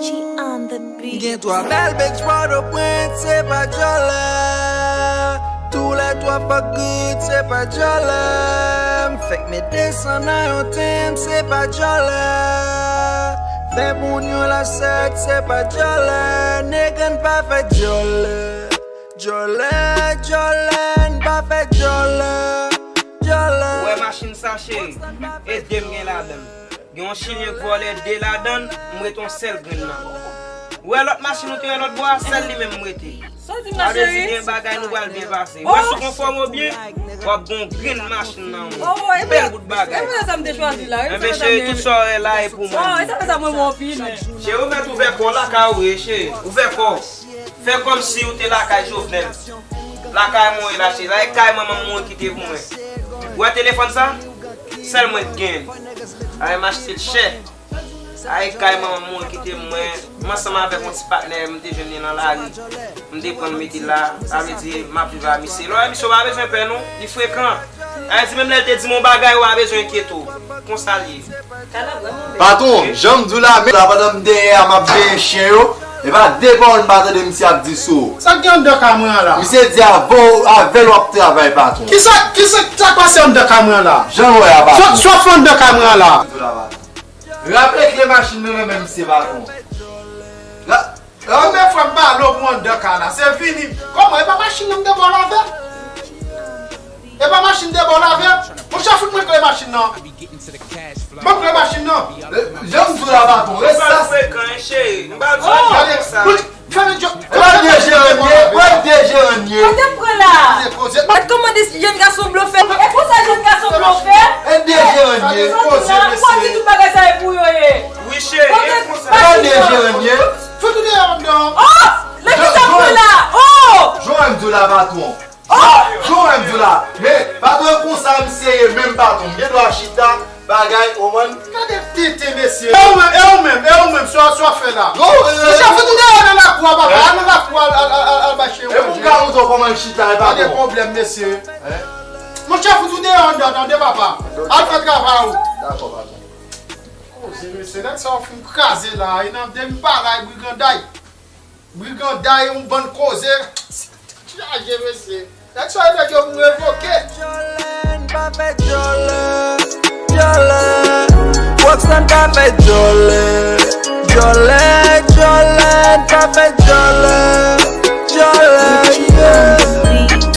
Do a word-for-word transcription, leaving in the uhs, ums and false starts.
Richie on the beat. Gen twa bèl bitch Pòtoprens, se pa djòlè. Tou lè twa fuck good, se pa djòlè. M fèk met desann nan yon tim, se pa djòlè. Fè moun yon lasèt, se pa djòlè. Nèg, ann pa fè djòlè. Djòlè, djòlè, n pa fè djòlè. Djòlè. Ou wè machin sa, cheri? E de m gen ladan l. Gen yon chilyen k vòlè de ladan l, m ret yon sèl grenn nan. Ou wè lòt machin ou te wè lòt bò a, sèl li menm m rete. Sa w di m nan, cheri? Sa vle di gen bagay nou pral byen pase. Ou wè si w konfòme w byen, w ap gen yon grenn machin nan men w. Bèl bout bagay. E pou sa m te chwazi la. Enben, cheri, tout sa w wè la e pou mwen. E sa fè sa mwen mwen anpil. Cheri, ou mèt ouvè kò w lakay ou ye, cheri. Ouvè kò w. Fè kòmsi ou te lakay Jovenel. Lakay mwen ye la, cheri. Sa e kay manman m mwen kite pou mwen. Ou wè telefòn sa? Sèl mwen k genyen l. Ay, m achte l chè. Ay, kay manman m mwen kite mwen. M ansanm avèk yon ti patnè, m te jwenn li nan lari. M te pran l mete l la. Sa vle di, m ap viv a misye. Lè w wè misye, w pa bezwen pè, non. Li frekan. Sa vle di, menm lè l te di m yon bagay, ou pa bezwen enkyete w. Konsa l ye. Patwon, jan m di w la, men la pandan m dèyè a, m ap veye chen yo, e pa de pawòl m pa tande misye ap di sou ou. Sa k gen anndan kay mwen an la? Misye di avè w, avè l w ap travay, patwon. Kisa, kisa, sa k pase anndan kay mwen an la? Jan w wè a, patwon. Sa, sa w fè anndan kay mwen an la? Raple kle machin nan nan men misye, patwon. Ra- Ebyen, frè m, pale w pou anndan kay la. Se vini. Kòman? E pa machin nan m te ba w l avè? E pa machin m te ba w l avè? Monchè, fout mwen kle machin nan. Ban m kle machin nan. Jan m di w la, patwon, res sa. Frekan, cheri. M pa bezwen konsa. Fèmen djòb. E pa de jeran ye, e pa de jeran ye. Kote m pran la? Gad kòman de jèn gason blofè. E konsa jèn gason blofè? E de jeran ye. Kote la? Kote tout bagay sa e pou yo ye? Wi, cheri, e konsa. Kote de jeran ye. Fout ou deyò anndan. Oh! Nan ki sa m pran la? Oh! Jan m di w la, patwon. Oh! Jan m di w la. Men, patwon, e konsa misye ye menm, patwon. M gen dwa chita. Bagay, ou konprann? Gade tenten, mesye. E ou menm, e ou menm, e ou menm, sa w, sa w fè la? Monchè, fout m deyò nan lakou a, papa. Al nan lakou a, al, al, al, al bay chen yo manje. E pou m ka montre w kòman l chita, e pa bon. Pa de pwoblèm, mesye. Monchè, fout ou deyò anndan, tande, papa. Al fè travay ou. Dakò, patwon. Koze, mesye, nèg sa yo fin kraze la. E nan demi bagay, briganday. Briganday, yon bann koze. Chaje, mesye. Nèg sa yo, nèg yo pou revoke. Djòlè, n pa fè djòlè, djòlè. Rockstar, n pa fè djòlè, djòlè, djòlè, n pa fè djòlè, djòlè.